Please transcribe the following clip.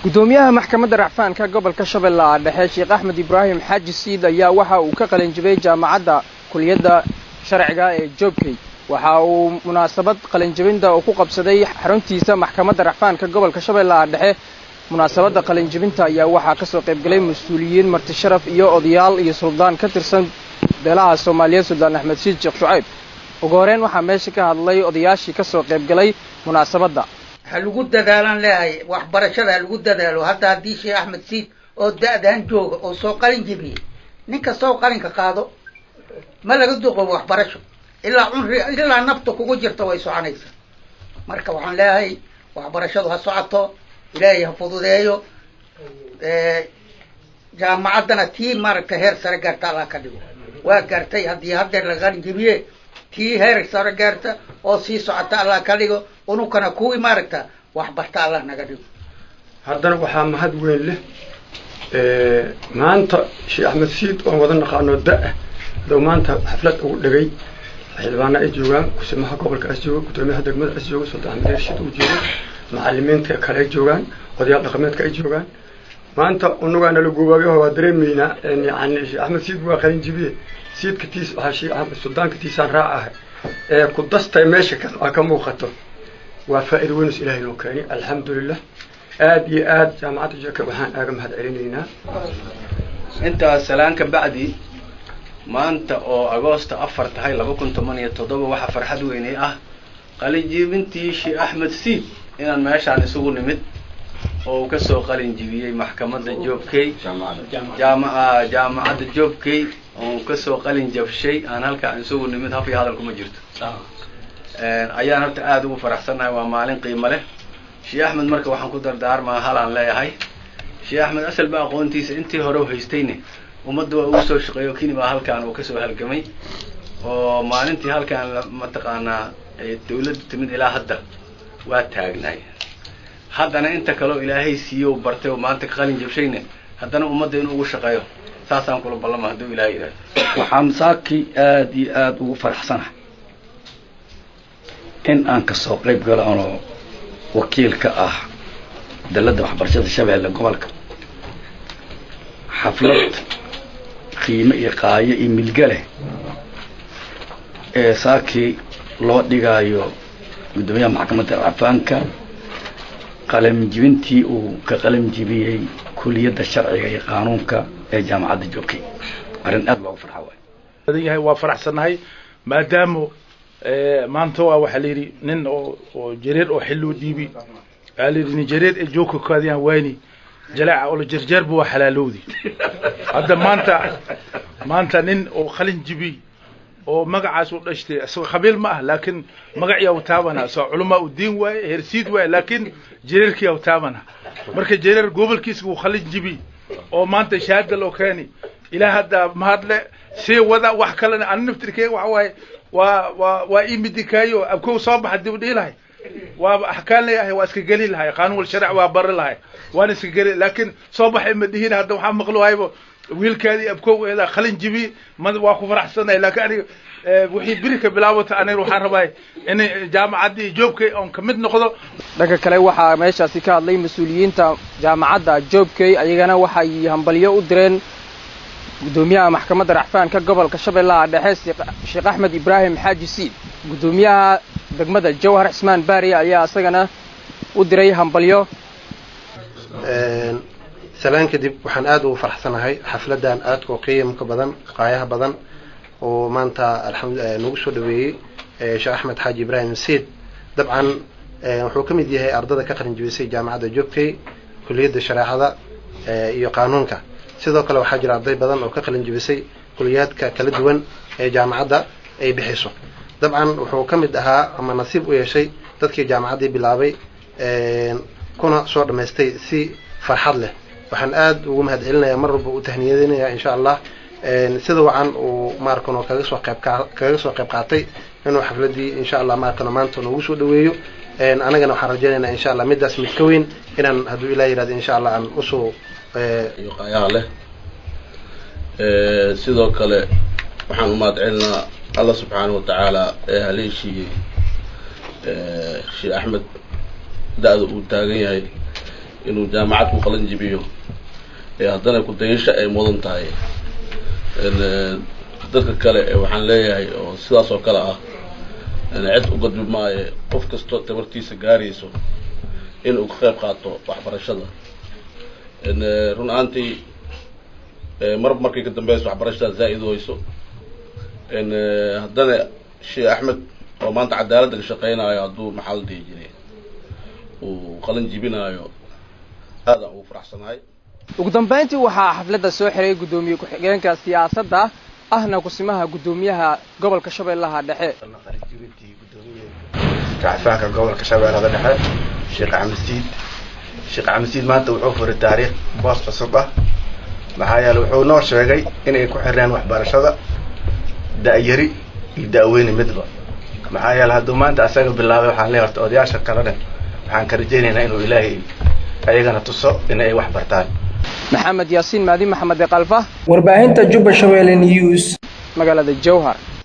Gudoomiyaha maxkamadda racfaanka gobolka Shabeellaha Dhexe, Sheekh Axmed Ibraahim Xaaji Siid, ayaa waxa uu ka qalinjibiyey jaamacadda kuliyadda sharciga ee Joobkey. Waxa uu munaasabad qalinjibinta uu ku qabsaday xaruntiisa maxkamadda racfaanka gobolka Shabeellaha Dhexe. Munaasabadda qalinjibinta ayaa waxaa kasoo qaybgalay mas-uuliyiin, marti sharaf iyo odayaal iyo suldaan ka tirsan beelaha Soomaaliyeed, Suldaan Axmed Siid Sheekh Shucayb. Ugu horeyn waxaa meesha ka hadlay odayaashii kasoo qaybgalay munaasabadda. Ha lagu dadaalaan leeyahay, waxbarashada ha lagu dadaalo. Hadda haddii Sheekh Axmed Siid oo da-daan jooga oo soo qalin jebiyey, nin kastoo qalinka qaado, ma laga duqoobo waxbarasho ilaa cunri ilaa nafta kugu jirta way soconaysaa. Marka waxaan leeyahay waxbarashadu ha socoto, Ilaahay ha fududeeyo. Jaamacaddana tii maaragta heer sare gaarta Allah ka dhigo. Waa gaartay haddii haddeer la qalin jebiye, tii heer sare gaarta oo sii socota Allah ka dhigo. Unukana kuwii maaragta wax barta Allah naga dhigo. Haddana waxaa mahad weyn leh maanta Sheekh Axmed Siid oon wada naqaano da-ah hadduu maanta xaflad ugu dhigay, xildhibaana ay joogaan, kusimaha gobolka as jooga, guddoomiyaha degmada as jooga, Sultaan Axmed Rashiid uu joogo, macalimiinta kale ay joogaan, odayaal dhaqameedka ay joogaan. Maanta unugaa nala guubaabiyaho waa dareemaynaa. Yani Sheekh Axmed Siid waa qalin jibiye, siidka tiis waxaa Sheekh Axmed suldaanka tiisaan raacahay ee ku dastay meesha ka muuqato. Waa faa'iido weyn Ilaahay noo keenay, alxamdulilah. Aad iyo aad jaamacadda Jeka waxaan aaga mahad celinaynaa. Intaas salaan ka bacdi, maanta oo Agoosta 4 tahay 2017, waxaa farxad weynay ah qalinjibintii Sheekh Axmed Siid inaan meeshaan isugu nimid oo uu kasoo qalin jibiyey maxkamadda Joobkey, jaamacadda Joobkey oo uu kasoo qalin jabshay. Aan halkaan isugu nimid, haf iyo hadal kuma jirto, ayaan horta aada ugu faraxsannahay. Waa maalin qiimo leh. Sheekh Axmed marka waxaan ku dardaarmaa, halaan leeyahay, Sheekh Axmed asalba aqoontiisa intii hore u haystayne ummadda waa ugu soo shaqeeyo. Kini baa halkaan uu kasoo halgamay oo maalintii halkaan mataqaanaa ay dawladdu timid ilaa hadda waa taagnaay. Haddana inta kaleo Ilaahay siiyo u bartay oo maanta ka qalin jabshayne, haddana ummadda inuu ugu shaqeeyo saasaan kula ballama hadduu Ilahay yidhahdo. Waxaan saaki aada iyo aada ugu faraxsanahay in aan kasoo qayb galo anoo wakiilka ah dalladda waxbarashada Shabeelle gobolka, xaflad qiime iyo qaayo iyo milge leh ee saakii loo dhigaayo guddoomiyaha maxkamadda racfaanka qalinjibintii uu ka qalin jibiyey kuliyadda sharciga iyo qaanuunka ee jaamacadda Joobkey. Arrin aada loogu farxa waay. Badan yahay, waa faraxsannahay maadaama maanta waa waxaa la yidhi nin oo jareer oo xilluu dhiibi, waxaa la yidhi nin jareer ee joogka kaadiyaan wayni jalaaca oo la jarjeerba waa xalaalowdi. Hadda maanta nin oo qalin jibi oo magacaas u dhashtay, isagoo qabiil ma ah, laakiin magaciyaa u taabana, soo culamaa u diin waaye, hersiid waaye, laakiin jareerkiyaa u taabana. Marka jareer gobolkiisa uu qalin jibi oo maanta shahaada loo keeni, Ilaa hadda mahadle sii wada. Wax kalena ani naftirkeyga waxa waaye waa ii midikaayo abkow soo baxa dib u dhihi lahay, waaba axkaan leeyahay, waa iska geli lahay, qaanuun wal sharc waa bari lahay, waan iska geli, laakiin soo baxay ma dhihin. Hadda waxaa maqluhaybo wiilkaadii abkow eeda qalin jibi ma waa ku faraxsanahay, laakiin aniga wixii beri ka bilaabata aniga waxaan rabaa in jaamacaddii Joobkay oon kamid noqdo. Dhanka kale waxaa meeshaasi ka hadlay mas-uuliyiinta jaamacadda Joobkey. Ayagana waxay hambalyo u direen guddoomiyaha maxkamadda racfaanka gobolka Shabeellaha Dhexe, Sheekh Axmed Ibraahim Xaaji Siid. Guddoomiyaha degmada Jowhar, Cismaan Baari, ayaa isagana u diray hambalyo. Salaan kadib, waxaan aada ugu faraxsanahay xafladan aadka oo qiimka badan, qaayaha badan oo maanta alxamd nagu soo dhaweeyey Sheekh Axmed Xaaji Ibraahim Siid. Dabcan wuxuu ka mid yahay ardada ka qalin jibisay jaamacadda Joobkey kuliyadda shareecada iyo qaanuunka. Sidoo kale waxaa jira arday badan oo ka qalin jibisay kuliyaadka kala duwan ee jaamacadda ay bixiso. Dabcan wuxuu ka mid ahaa ama nasiib u yeeshay dadkii jaamacaddii bilaabay kuna soo dhammaystay si farxad leh. Waxaan aada ugu mahad celinayaa, mar walba u tahniyadinaya, insha Allah, sida wacan uu maarkano kaga soo qayb qaatay inuu xafladii, insha Allah, maarkano maanta noogu soo dhaweeyo. Anagana waxaan rajaynaynaa, insha Allah, midaas mid ka weyn inaan hadduu Ilah yihahdo, insha Allah, aan usoo iyo qaayaha leh. Sidoo kale waxaan umahad celinaa Alla subxaana watacaala ee haleeshiiyey Sheekh Axmed da-da uu taagan yahay. Inuu jaamacad ku qalin jibiyo ee haddana ku-dayasho ay mudan tahay dadka kale waxaan leeyahay oo sidaas oo kale ah, cid u gudbi maayo, qof kasto tabartiisa gaarayso inuu ka qayb qaato waxbarashada. Run ahaantii, mar markay ka dambeyso waxbarashada zaa'id weyso. Haddana Sheekh Axmed oo maanta cadaaladda ka shaqeynayo, hadduu, maxaa la dhihi jiray, uu qalin jibinaayo, aadaan ugu faraxsanahay. Ugu dambeyntii waxaa xafladda soo xiray guddoomiye ku-xigeenka siyaasadda, ahna kusimaha guddoomiyaha gobolka Shabeellaha Dhexe. Racfaanka gobolka Shabeellada Dhexe, Sheekh Axmed Siid. Sheekh Axmed Siid maanta wuxuu furay taariikh boos cusub ah, maxaa yeele wuxuu noo sheegay inay ku xireen waxbarashada da'yari iyo da'weyne midba. Maxaa yeele hadduu maanta asaga bilaabay, waxaan leeyahay horta odayaasha kalena waxaan ka rajaynaynaa inuu Ilaahay ayagana tuso in ay wax bartaan. Maxamed Yaasiin Maadi, Maxamed Kalfa, warbaahinta Jubba Shabeelle News, magaalada Jowhar.